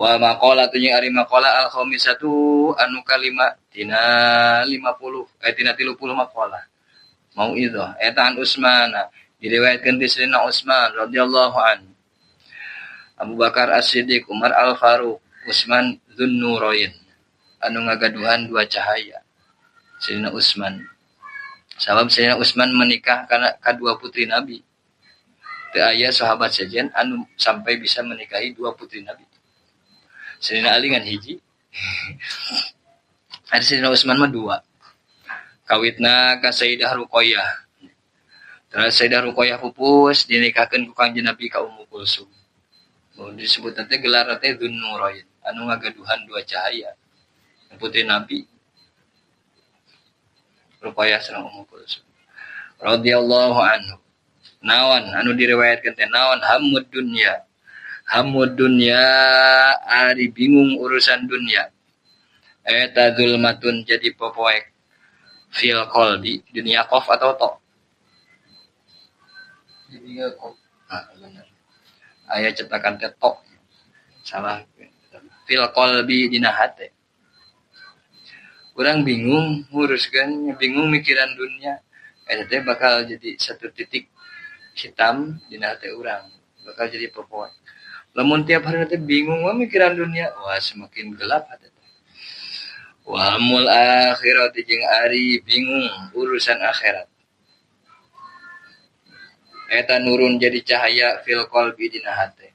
Wa maqala tu jeung ari maqala al khamisatu anu kalima tina 50 tina 30 maqalah mauidhah eta an Utsman diriwayatkeun ti Sayyidina Utsman radhiyallahu an Abu Bakar As-Siddiq, Umar Al-Faruq, Utsman Dzunnurain anu ngagaduhan dua cahaya Sayyidina Utsman. Sabab Sayyidina Utsman menikah kana kadua putri Nabi. Teu aya sahabat sejen anu sampai bisa menikahi dua putri Nabi. Sayyidina Ali ngan hiji. Ari Sayyidina Utsman mah dua. Kawitna ka Sayyidah Ruqayyah. Terus Sayyidah Ruqayyah pupus dinikahkeun ku Kangjeng Nabi ka Ummu Kulsum. Disebut nanti gelar teh Dzunnurain anu ngagaduhan dua cahaya. Putri Nabi Ruqayyah sareng Ummu Kulsum radhiyallahu anhu. Naon anu diriwayatkeun teh naon hammud dunya. Hammud dunya ari bingung urusan dunya. Eta zulmatun jadi popoek fil qalbi dunia qaf atau to. Dunia qaf. Ah bener. Aya cetakan teh to. Salah. Fil qalbi dina hate. Urang bingung nguruskeun, bingung mikiran dunia. Eta teh bakal jadi satu titik hitam dina hate urang, bakal jadi popoek. Lamun tiap hari teh bingung mah mikiran dunia, wah semakin gelap hati teh. Wa mul akhirat jeung ari bingung urusan akhirat. Eta nurun jadi cahaya fil qalbi dina hate.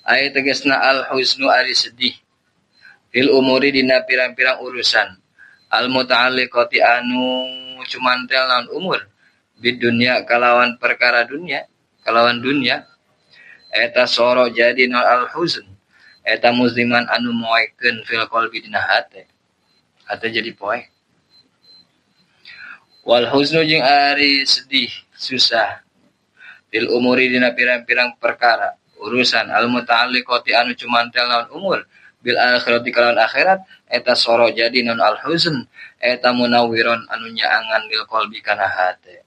Aya tegasna al huznu ari sedih fil umuri dina pirang-pirang urusan al muta'alliqati anu cumantel naon umur di dunia kalawan perkara dunia kalawan dunia eta soro jadi nal al huzn eta musliman anu moekeun fil qalbi dina hate hate jadi poek wal huznu jeung ari sedih susah fil umuri dina pirang-pirang perkara urusan al muta'alliqati anu cumantel naon umur bil akhirati kalawan akhirat eta soro jadi non al huzn eta munawwiron anu nyaangan bil qalbi kana hate.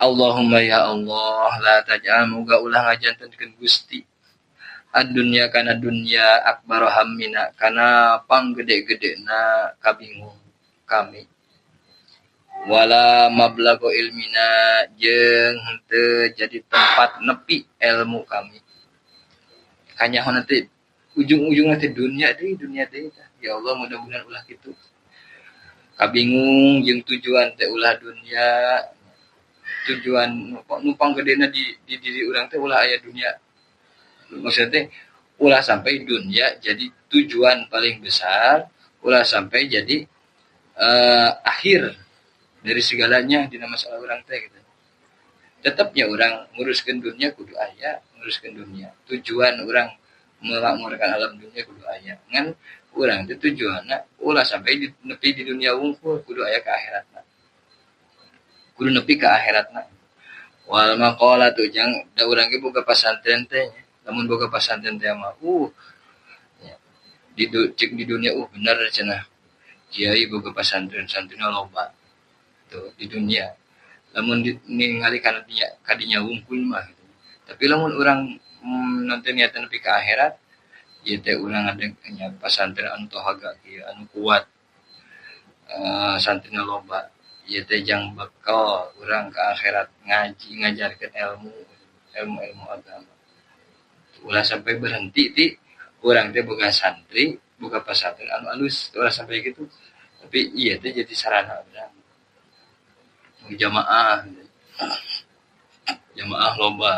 Allahumma ya Allah la taj'al muga ulah ngajantenkeun Gusti ad-dunya kana dunya akbar hammina kana panggede-gedena kabingung kami wala mablago ilmina jeung henteu jadi tempat nepi ilmu kami. Kanyaho nanti ujung-ujung nanti dunia deui ya Allah mudah-mudahan ulah kitu. Kabingung jeung tujuan teh ulah dunia. Tujuan numpang gedena di diri urang teh ulah aya dunia. Maksudnya teh ulah sampai dunia jadi tujuan paling besar, ulah sampai jadi akhir dari segalanya dina masalah urang teh gitu. Tetapnya urang nguruskeun dunia kudu aya, nguruskeun dunia. Tujuan urang memakmurkan alam dunia kudu aya. Ngan urang teh tujuanna ulah sampai nepi di dunia wungkul kudu aya ka akhiratna. Kudu nepi ka akhiratna. Wal maqala tu jang da urang ge boga pasantren teh, lamun boga pasantren teh mah ya, di cek di dunia bener cenah. Kiai boga pasantren santrina loba. Tuh di dunia. Lamun ningali kana kadinya wungkul mah gitu. Tapi lamun urang nanti niatan nepi ka akhirat, ieu teh urang ada nya pasantren anu tohaga kieu anu kuat. Santrina loba. Ieu teh jang bekal urang ke akhirat ngaji ngajarkeun ilmu agama. Ulah sampai berhenti ti urang teh boga santri, boga pasantren anu alus, ulah sampai gitu. Tapi ieu teh jadi sarana urang. Jamaah. Jamaah loba.